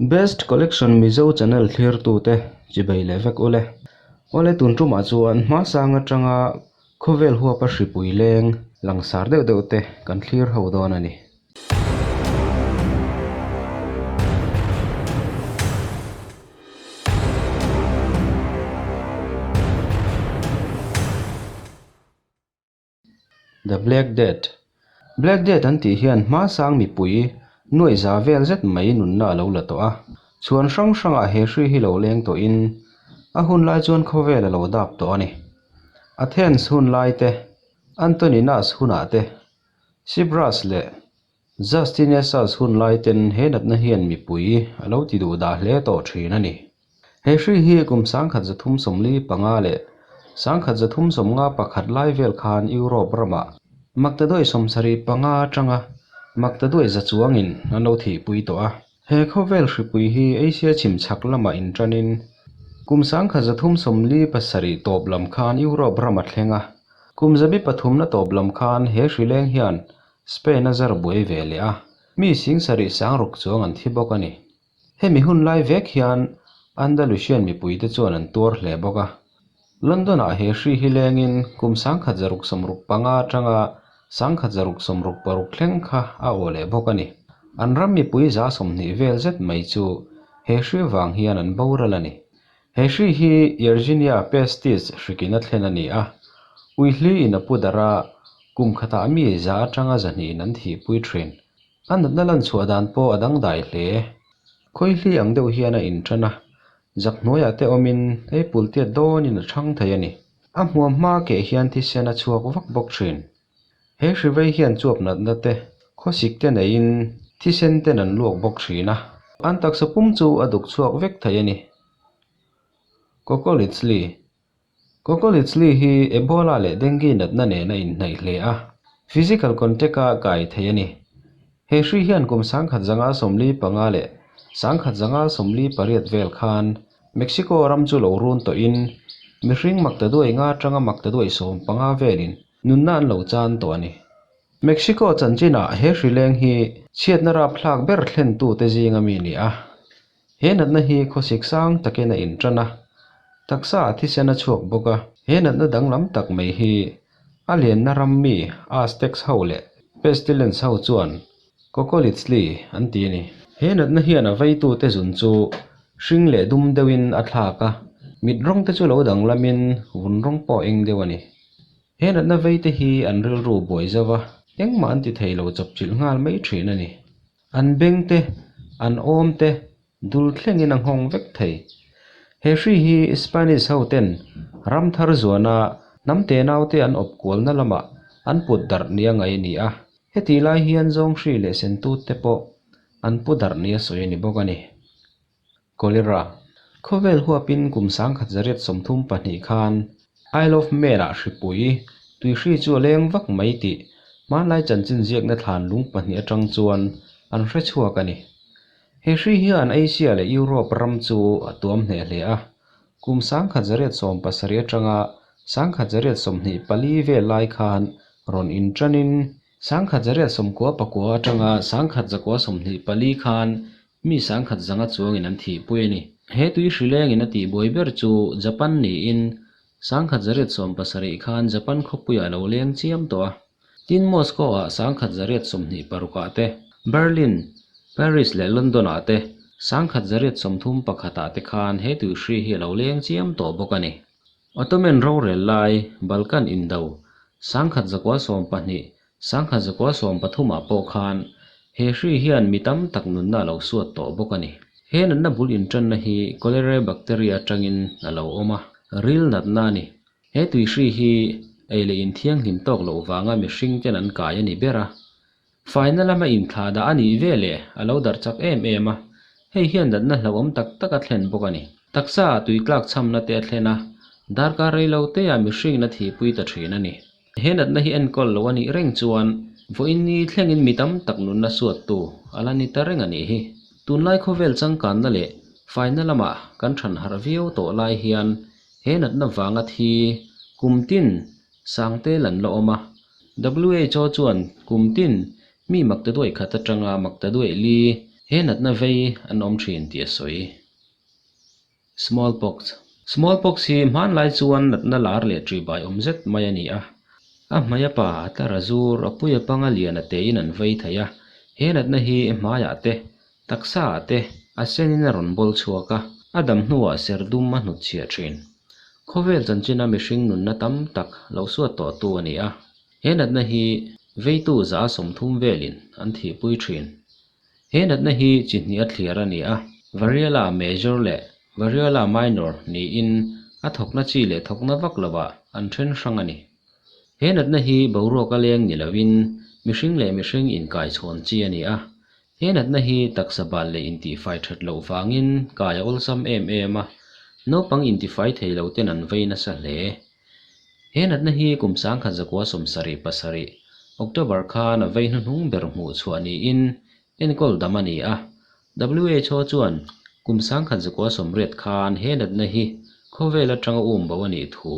Best Collection Mizo channel thlirtute chibei leh vek ule. Awle tun tumah chuan hmasang atanga khawvel huapa hripui leng langsar deuh deuh te kan thlir ho dawn a ni. The Black Death Black Death an tih hian hmasang mipui nuaih za vel zet mai nunna a lo la tawh a. Chhuan hrang hrangah he hri hi lo leng tawhin a hun lai chuan khawvel a lo dap tawh a ni. Athens hun lai te, Antoninus hunah te, Cyprus leh Justinesas hun lai ten he natna hian mipui a lo ti duh dah hle tawh thin a ni. He hri hi kum 1345 leh 1351 lai vel khan Europe ramah maktaduai 75 atanga maktaduai za chuangin an lo thihpui tawh a. He khawvel hripui hi Asia chhim chhak lamah inṭanin kum 1337 tawp lam khan Europe ram a thleng a. Kum zabi pathumna tawp lam khan he hri leng hian Spain a zar buai ve leh a, mi singsarih sangruk chuang an thi bawk a ni. Hemi hun lai vek hian Andalusian mipuite chuan an tuar hle bawk a. London-ah he hri hi lengin kum 1665 atanga 1666 thleng kha a aw leh bawk a ni. An ram mipui 20 vel zet mai chu he hri vang hian an boral a ni. He hri hi Yersinia pestis hrikin a thlen a ni a, uihli in a pu darh a, kum khatah mi za atanga zahnihin an thihpui thin. A natna lan chhuah dan pawh a dangdai hle. Khawihli ang deuh hian a intan a, zak hnuaiah te awmin apple tiat dawnin a chhang thei a ni. A hmuam hma keh hian thisen a chhuak vak bawk thin. He hri vei hian chuap natna te, khawsik te neiin thisen ten an luak bawk thin a. An taksa pum chu a duk chhuak vek thei a ni. Cocoliztli Cocoliztli hi Ebola leh Dengue natna nen a inhnaih hle a, physical contact-a kai thei a ni. He hri hian kum 1945 leh 1948 vel khan Mexico ram chu lo run tawhin mihring maktaduai nga atanga maktaduai 15 velin nunna an lo chan tawh a ni. Mexico chanchinah he hri leng hi chhiatna rapthlak ber thlentute zinga mi ni a. He natna hi khawsik sang takin a intan a, taksa a thisen a chhuak bawk a. He natna danglam tak mai hi a lianna ram mi Aztecs ho leh Pestilence ho chuan Cocoliztli an ti a ni. He natna hian a veitute zun chu hring leh dum deuhin a thlak a, mit rawng te chu lo danglamin vun rawng pawh eng deuh a ni. He natna veite hi an rilru buai zo va, engmah an ti thei lo chawpchilh nghal mai thin a ni. An beng te, an awm te dul thlengin a nghawng vek thei. He hri hi Spanish ho ten ram thar zuana hnam te nau te an awp kualna lamah an put darh nia ngaih a ni a. Hetih lai hian zawng hri leh sentut te pawh an pu darh nia sawi a ni bawk a ni. Cholera, Khawvel huapin kum 1932 khan Isle of Man-ah hripui tuihri chu a leng vak mai tih hmanlai chanchin ziakna thlan lung pahnih atang chuan an hre chhuak a ni. He hri hian Asia leh Europe ram chu a tuam hneh hle a, kum 1917 atanga 1924 vel lai khan rawn inṭanin 1999 atanga 1924 khan Mi 10,000 zanga chuangin an thihpui a ni. He tui hrilengin a tihbuai ber chu Japan niin 1970 khan Japan khawpuiah a lo leng chiam tawh a. Tin, Moscow-ah 1926-ah te, Berlin, Paris leh London-ah te 1931-ah te khan he tui hri hi a lo leng chiam tawh bawk a ni. Ottoman rorel lai Balkan indo 1912 1913-ah pawh khan he hri hian mi tam tak nunna a lo suat tawh bawk a ni. He natna bul inṭanna hi cholerae bacteria aṭangin a lo awm a, ril natna a ni. He tui hri hi ei leh inthianghlim tawk loh vanga mihring ten an kai a ni ber a. Faina lama inthlahdah a nih ve leh a lo darh chak em em a, hei hian natna hlauhawm tak tak a thlen bawk a ni. Taksa ah tui tlak chhamna te a thlen a, darkar rei lo te ah mihringin a thihpui ta thin a ni. He natna hi enkawl lo a nih reng chuan vawiin ni thlengin mi tam tak nunna suattu a la ni ta reng a nih hi. Tunlai khawvel changkanna leh faina lamah kan than harh viau tawh lai hian he natna vanga thi kum tin sangte lan la awm a. WHO chuan kum tin mi maktaduaih khat atanga maktaduaih li He natna vei an awm thin tih a sawi. Smallpox Smallpox hi hmanlai chuan natna lar leh ṭihbai awm zet mai a ni a. A hmai a pa, a tlar a zur, a pui a pang a lian a tein an vei thei a. He natna hi hmaiah te, taksaah te a senin a rawn bawl chhuak a, a dam hnuah ser dum a hnutchhiah thin. Khawvel chanchina mihring nunna tam tak lo suat tawhtu a ni a. He natna hi veitu 30% velin an thihpui thin. He natna hi chi hnih a thliar a ni a, Variola major leh Variola minor niin a thawkna chi leh thawkna vak lovah an then hrang a ni. He natna hi boruak a leng ni lovin mihring leh mihring inkaichhawn chi a ni a. He natna hi taksa bal leh intihfai that loh vangin kai a awlsam em em a, naupang intifai thei lo ten an vei nasa hle. He natna hi kum 1977, October khan a vei hnuhnung ber hmuh chhuah niin enkawl dam a ni a. WHO chuan kum 1980 khan he natna hi khawvel atanga um bo a nih thu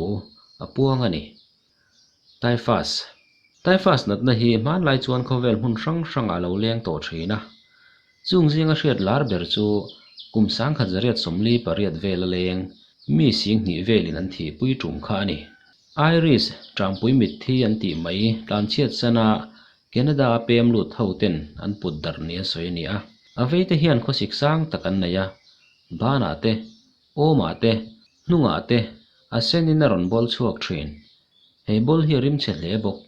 a puang a ni. Typhus Typhus natna hi hmanlai chuan khawvel hmun hrang hrangah a lo leng tawh thin a. Chung zinga hriat lar ber chu kum 1848 vel a leng mi 2000 velin an thihpui tum kha a ni. Irish tangpui mitthi an tih mai tlanchhiat sana Canada a pem lut ho ten an put darh ni a sawi a ni a. A veite hian khawsik sang tak an nei a, banah te, awmah te, hnungah te a senin a rawn bawl chhuak thin. He bawl hi a rimchhe hle bawk.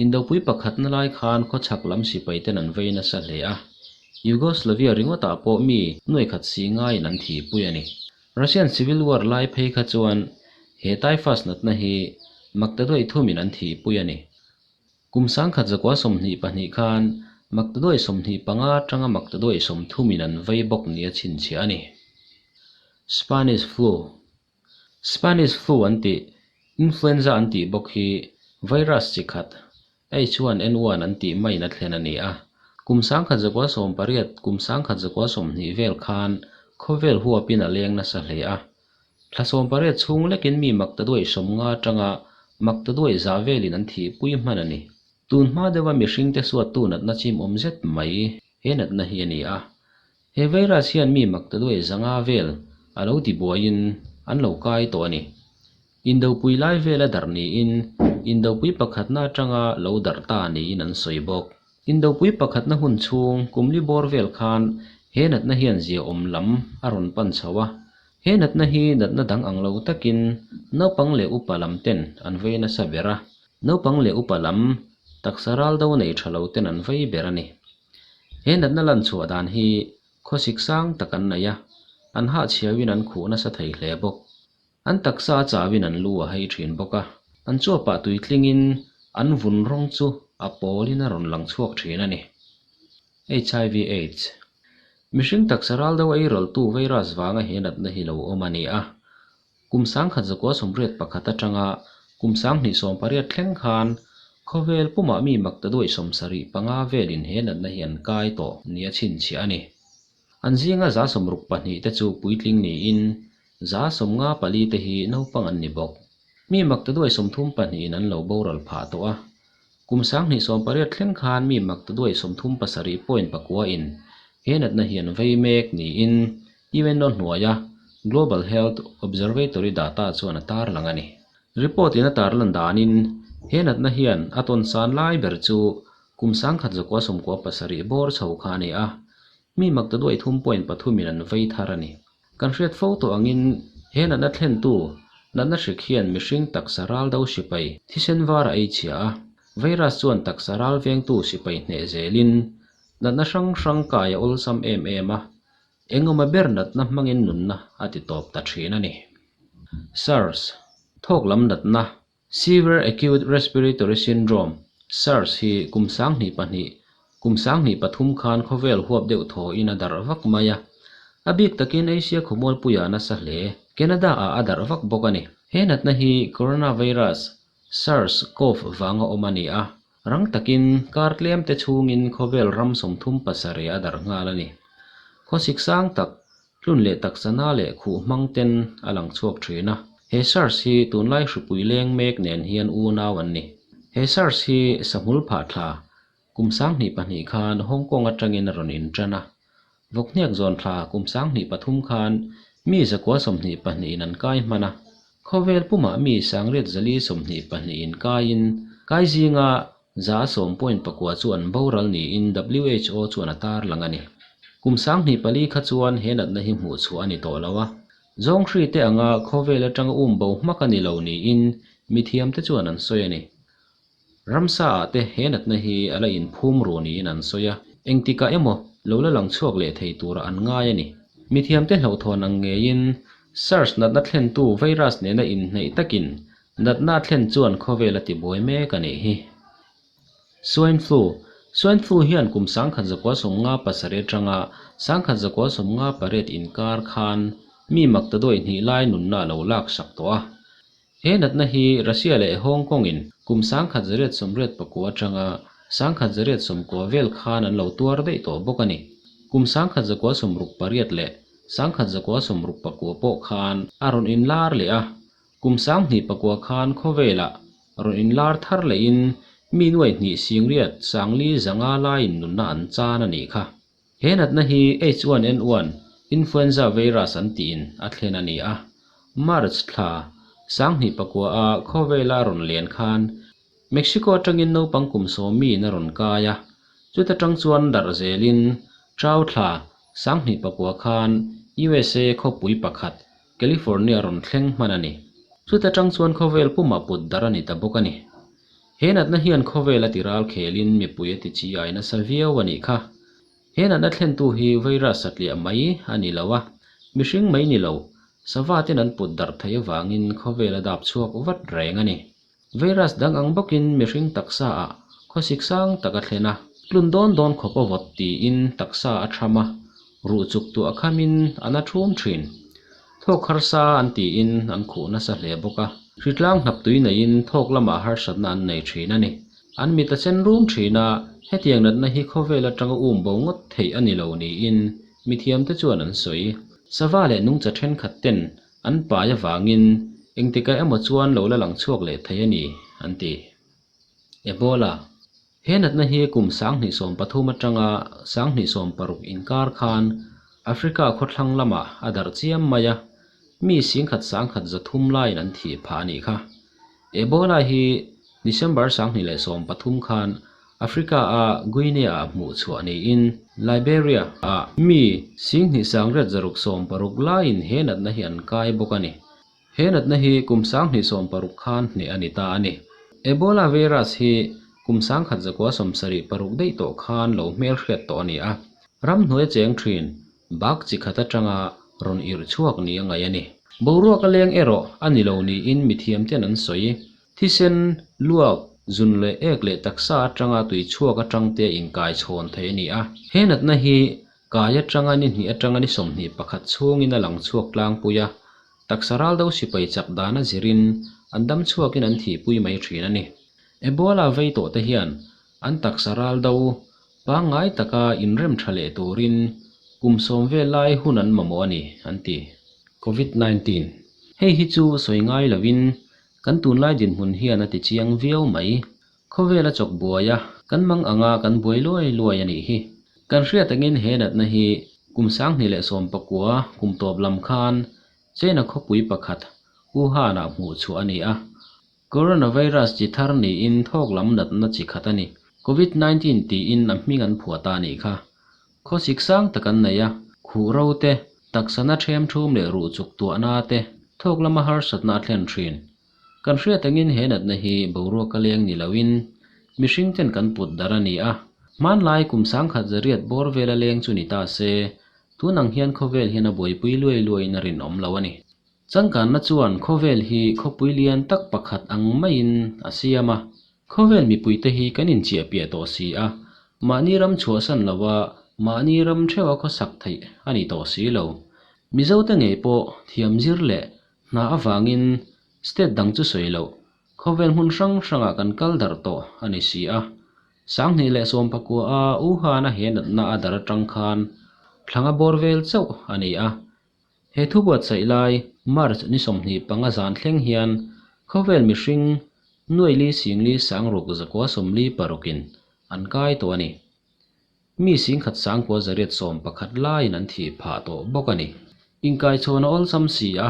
Indopui pakhatna lai khan khawchhak lam sipai ten an vei nasa hle a. Yugoslavia ringawtah pawh mi nuaikhat si ngaiin an thihpui a ni. Russian Civil War lai phei kha chuan he typhus natna hi maktaduai thumin an thihpui a ni. Kum 1922 khan maktaduai 25 atanga maktaduai 30 in an vei bawk nia chhinchhiah a ni. Spanish Flu Spanish Flu an tih, Influenza an tih bawk hi virus chi khat, H1N1 an tih maiin a thlen a ni a. Kum 1918, kum 1920 vel khan khawvel huapin a leng nasa hle a. Thla 18 chhung lekin mi maktaduai 50 atanga maktaduai za velin an thihpui hman a ni. Tun hma deuha mihringte suattu natna chim awm zet mai he natna hi a ni a. He virus hian mi maktaduai 500 vel a lo tibuaiin an lo kai tawh a ni. Indopui lai vela darh niin Indopui pakhatna atanga lo darh ta niin an sawi bawk. Indopui pakhatna hun chhung kum li bawr vel khan he natna hian zia awm lam a rawn pan chho a. He natna hi natna dang ang lo takin naupang leh upa lam ten an vei nasa ber a. Naupang leh upa lam taksa ral do nei tha lo ten an vei ber a ni. He natna lan chhuah dan hi khawsik sang tak an nei a, an hahchhiauin an khuh nasa thei hle bawk. An taksa a chauin an lu a hei thin bawk a, an chuapah tuitlingin an vun rawng chu a pawlin a rawn lang chhuak thin a ni. HIV Aids Mihring taksa ral deuh ei rawltu virus vanga he natna hi lo awm a ni a. Kum 1981 atanga kum 2018 thleng khan khawvel pumah mi maktaduai 75 velin he natna hi an kai tawh nia chhinchhiah a ni. An zinga 62 te chu puitling niin 54 te hi naupang an ni bawk. Mi maktaduai 32 in an lo boral phah tawh a. Kum 2018 thleng khan mi maktaduai 37.9 in he natna hi an vei mek niin UNO hnuaia Global Health Observatory data chuan a tarlang a ni. Report in a tarlan danin he natna hian a tawn san lai ber chu kum 1997 bawr chho kha a ni a. Mi maktaduai 3.3 in an vei thar a ni. Kan hriat fo tawh angin he natna thlentu natna hrik hian mihring taksa ral do sipai thisen var a ei chhia a. Virus chuan taksa ral vengtu sipai hneh zelin natna hrang hrang kai a awlsam em em a. Engawma ber natna hmangin nunna a ti tawp ta thin a ni. SARS, thawk lam natna, Severe Acute Respiratory Syndrome, SARS, hi kum 2002, kum 2003 khan khawvel huap deuh thawin a darh vak mai a. A bik takin Asia khawmualpuia nasa hle. Canada ah a darh vak bawk a ni. He natna hi coronavirus, SARS-CoV vanga awm a ni a. Rang takin kar tlem te chhungin khawvel ram 37 a darh nghal a ni. Khawsik sang tak, tlun leh taksana leh khuh hmang ten a lang chhuak thin a. He SARS hi tunlai hripui leng mek nen hian unau an ni. He SARS hi sahmul phah thla kum 2002 khan Hong Kong atangin a rawn intan a. Vawkhniak zawn thla kum 2003 khan mi 122 in an kai hman a. Khawvel pumah mi 822 in kaiin kai zinga 110.9 chu an boral niin WHO chuan a tarlang a ni. Kum 2004 kha chuan he natna hi hmuh chhuah a ni tawh lo a. Zawng hri te anga khawvel atanga um bo hmak a ni lo niin mithiam te chuan an sawi a ni. Ramsa ah te he natna hi a la inphum ru niin an sawi a, engtikah emaw lo la lang chhuak leh thei tura an ngai a ni. Mithiam te hlauhthawn ang ngeiin SARS natna thlentu virus nena inhneih takin natna a thlen chuan khawvel a tibuai mek a nih hi. Swine flu, Swine flu hian kum 1957 atanga 1958 inkar khan mi 120 lai nunna a lo laksak tawh a. He natna hi Russia leh Hong Kong in kum 1889 atanga 1990 vel khan an lo tuar daih tawh bawk a ni. Kum 1968 leh 1969 pawh khan a rawn inlar leh a. Kum 2009 khan khawvelah rawn inlar thar lehin mi nuai hnih singriat sangli zanga laiin nunna an chan a nih kha. He natna hi H1N1 influenza virus an tiin a thlen a ni a. March thla 2009 a khawvela rawn len khan Mexico atangin naupang kum 10 mi in a rawn kai a. Chuta tang chuan darh zelin Chau thla 2009 khan USA khawpui pakhat California rawn thleng hman a ni. Chuta tang chuan khawvel puma put darh a ni ta bawk a ni. He natna hian khawvel a tiral khelin mipui a ti chi ai nasa viau a nih kha. He natna thlentu hi virus satliah mai a ni lo a, mihring mai ni lo, sava ten an put darh thei avangin khawvel a dap chhuak vat reng a ni. Virus dang ang bawkin mihring taksa ah khawsik sang tak a thlen a, tlun dawn dawn khawp a vawt tiin taksa a tham a, ruh chuk tuah a khamin an a thum thin. Thawk harsa an tiin an khuh nasa hle bawk a, hritlang hnap tui neiin thawk lamah harsatna an nei thin a ni. An mit a sen rum thin a, hetiang natna hi khawvel atanga um bo ngawt theih a ni lo niin mithiam te chuan an sawi. Sava leh nungcha thenkhat ten an pai avangin engtikah emaw chuan lo la lang chhuak leh thei a ni, an ti. Ebola, He natna hi kum 2013 atanga 2016 inkar khan Africa khawthlang lamah a darh chiam mai a, mi 10 103 laiin an thih phah a nih kha. Ebola hi December 2013 khan Africa a Guinea ah hmuh chhuah niin Liberia ah mi 2660 laiin he natna hi an kai bawk a ni. He natna hi kum 2016 khan hneh a ni ta a ni. Ebola virus hi kum 1976 daih tawh khan lo hmel hriat tawh a ni a. Ram hnuai cheng thin bak chi khat atanga rawn irh chhuak ni a ngaih a ni. Boruak a leng erawh a ni lo niin mithiam ten an sawi. Thisen, luak, zun leh ek leh taksa atanga tui chhuak atang te inkai chhawn thei a ni a. He natna hi kai atanga ni hnih atanga ni 21 chhungin a lang chhuak tlangpui a. Taksa ral do sipai chak dan a zirin an dam chhuakin an thihpui mai thin a ni. Ebola vei tawh te hian an taksa ral do pangngai taka inrem tha leh turin kum 10 vel lai hun an mamawh a ni, an ti. COVID-19 Hei hi chu sawi ngai lovin kan tunlai dinhmun hian a ti chiang viau mai. Khawvel a chawk buai a, kan mang anga kan buai luai luai a nih hi. Kan hriat angin he natna hi kum 2019 kum tawp lam khan China khawpui pakhat Wuhan ah hmuh chhuah a ni a. Coronavirus chi thar niin thawk lam natna chi khat a ni. COVID-19 tiin a hming an phuah ta a nih kha. Khawsik sang tak an nei a, khuh ro te, taksana them thum leh ruh chuk tuahna te, thawk lama harsatna a thlen thin. Kan hriat angin he natna hi boruak a leng ni loin mihring ten kan put darh a ni a. Hmanlai kum 1100 bawr vel a leng chu ni ta se, tunang hian khawvel hian a buaipui luai luaiin a rinawm lo a ni. Changkanna chuan khawvel hi khawpui lian tak pakhat ang maiin a siam a. Khawvel mipuite hi kan inchiahpiah tawh si a, mahni ram chhuahsan lova mahni ram theuha khawsak theih a ni tawh si lo. Mizote ngei pawh thiam zir leh hna avangin state dang chu sawi loh, khawvel hmun hrang hrangah kan kal darh tawh a ni si a. 2019 a Wuhan a he natna a dar atang khan thlanga bawr vel chauh a ni a. He thu buatsaih lai March ni 25 zan thleng hian khawvel mihring nuai li sing li sang ruk zakua 46 in an kai tawh a ni. Mi singkhat sangkua zariat sawm pakhat laiin an thih phah tawh bawk a ni. Inkaichhawn a awlsam si a,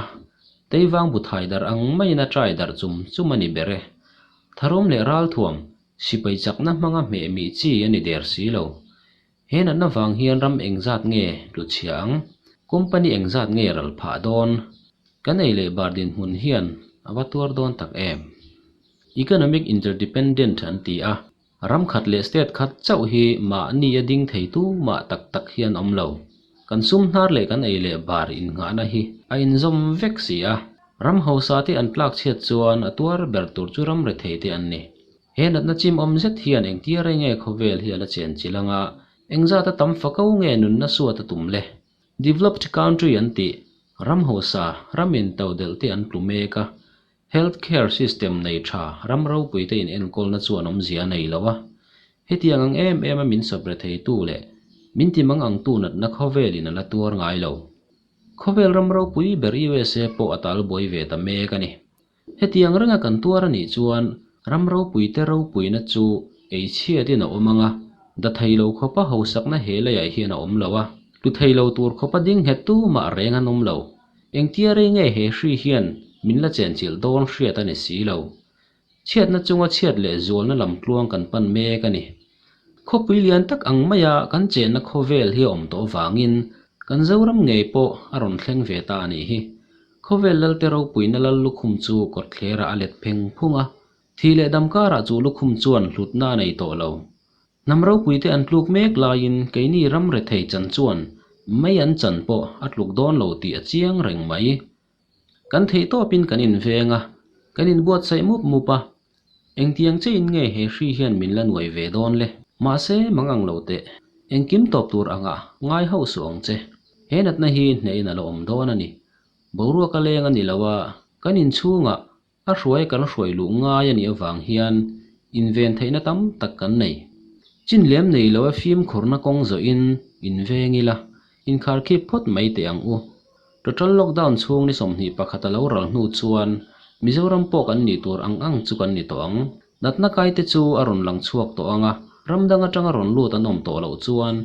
Teivang bu thai darh ang maiin a trai darh chum chum a ni ber e. Tharum leh ralthuam, sipai chakna hmanga hmeh mih chi a ni der si lo. He natna vang hian ram engzat nge tluchhia ang? Company engzat nge ral phah dawn? Kan ei leh bar dinhmun hian a va tuar dawn tak em? Economic interdependent an ti a, ram khat leh state khat chauh hi mahni a ding thei tu mah tak tak hi an awm lo. Kan sum hnar leh kan ei leh bar innghahna hi a inzawm vek si a, ram hausa te an tlak chhiat chuan a tuar ber tur chu ram rethei te an ni. He natna chim awm zet hian engtia rei nge khawvel hi a la chen chilh anga, engzat a tam fako nge nunna suat a tum le? Developed country an tih, ram hausa, ram intodelh te an tlu mek a, health care system nei tha, ram ropui te inenkawlna chuan awmzia a nei lo a. Hetiang ang em em a min sawpre theitu leh min ti mang angtu natna khawvelin a la tuar ngai lo. Khawvel ram ropui ber USA pawh a talbuai ve ta mek a ni. Hetiang renga kan tuar a nih chuan ram ropuite ropuina chu ei chhiatin a awm ang a, da thei lo khawpa hausakna he leiah hian a awm lo a, tlu thei lo tur khawpa ding nghet tumah reng an awm lo. Engtia rei nge he hri hian min la chenchilh dawn hriat a ni si lo. Chhiatna chunga chhiat leh zualna lam tluang kan pan mek a ni. Khawpui lian tak ang maia kan chenna khawvel hi a awm tawh vangin kan Zoram ngei pawh a rawn thleng ve ta a nih hi. Khawvel lalte ropuina lal lukhum chu kawtthlerah a let pheng phung a, thih leh dam karah chu lukhum chuan hlutna a nei tawh lo. Hnam ropuite an tluk mek laiin keini ram rethei chan chuan mei an chan pawh a tluk dawn lo tih a chiang reng mai. Kan theih tawpin kan inveng a, kan inbuatsaih mup mup a, Engtiang chein nge he hri hian min la nuai ve dawn le? Mahse, mang ang lo teh. Engkim tawp tur anga ngai hauh suh ang che. He natna hi hnehin a la awm dawn a ni. Boruak a leng a ni lo a, kan inchhungah a hruai kan hruai luh ngai a nih avang hian inven theihna tam tak kan nei. Chin lem nei lo a fimkhurna kawng zawhin inveng ila, inkharkhip phawt mai teh ang u. Total lockdown chhung ni 21 a lo ral hnu chuan Mizoram pawh kan nih tur ang ang chu kan ni tawh ang. Natna kaite chu a rawn lang chhuak tawh ang a, ram dang atanga rawn lut an awm tawh loh chuan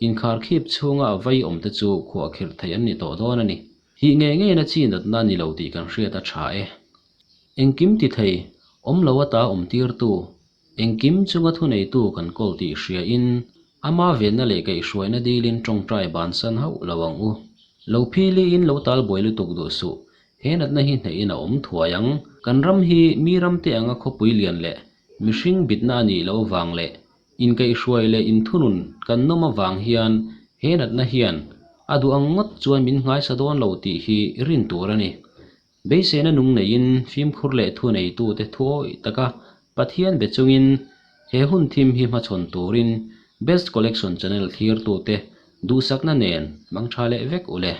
inkharkhip chhunga a vei awmte chu khuahkhirh theih an ni tawh dawn a ni. Hih ngei ngeina chi natna ni lo tih kan hriat a tha e. Engkim ti thei, awm lo ata awm tirtu, engkim chunga thuneitu kan kawl tih hriain Ama venna leh kaihhruaina dilin tawngtai bansan hauh lo ang u. Lo philiin lo tal buai lutuk duh suh. He natna hi hnehin a awm thuai ang. Kan ram hi mi ramte anga khawpui lian leh mihring bitna a nih loh vang leh inkaihhruai leh inthunun kan nawm avang hian he natna hian a duh ang ngawt chuan min nghaisa dawn lo tih hi rin tur a ni. Beiseina nung neiin fimkhur leh thu neitute thuawih taka Pathian be chungin he hun thim hi hmachhawn turin Best Collection Channel thlirtute duhsakna nen mangtha leh vek u le.